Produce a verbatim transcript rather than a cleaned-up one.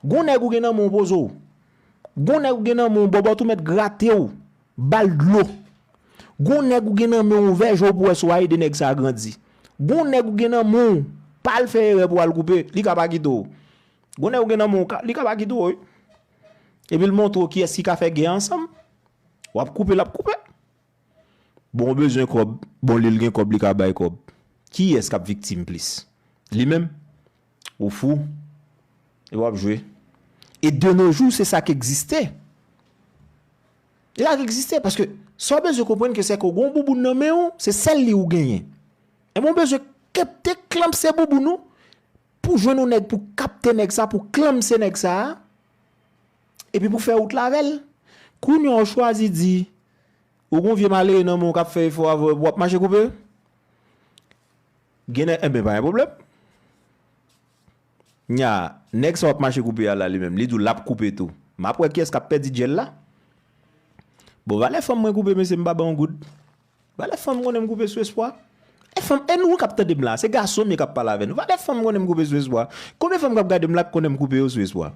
Gon nèg ou gen nan men w poze w. Gon nèg ou gen nan men w bòbòt ou mèt grate w. Ba l dlo. Gon nèg ou gen nan men w ouvè je w pou wè si w a ede nèg sa a grandi. Gon nèg ou gen nan men w pa al fè erè pou w al koupe, li ka pa kite w. Gon nèg ou gen nan men w, li ka pa kite w wi. Epi l montre w kiyès ki ka fè gè ansanm. W ap koupe, l ap koupe. Bon, ou bezwen kòb, bon, li l gen kòb, li ka bay kòb. Kiyès k ap viktim plis? Li menm? Ou fou? E w ap jwe. E de nos jours, se sa k egziste. E sa k egziste, paske sa w bezwen konprann ke se ke w gen yon bouboun nan men w, se sèl li ou genyen. Enben, w bezwen kepte klanm se bouboun ou, pou jwenn yon nèg pou kapte nèg sa, pou klanm se nèg sa a, epi pou fè wout la avè l. Kounye a w chwazi di, ou gon vye malere nan men w k ap fè efò avè w, w ap mache koupe? Gen nèg, enben, pa gen pwoblèm. Nya, nèg sa w ap mache koupe a la, li menm, li di w l ap koupe tou. M ap wè kiyès k ap pèdi djèl la. Bon, valè fanm mwen koupe, mesye, m pa ba yon goud. Valè fanm konnen m koupe sou espwa. E fanm, e nou k ap tande m la, se gason m ye k ap pale avè nou. Valè fanm konnen m koupe sou espwa. Konbyen fanm k ap gade m la k konnen m koupe yo sou espwa?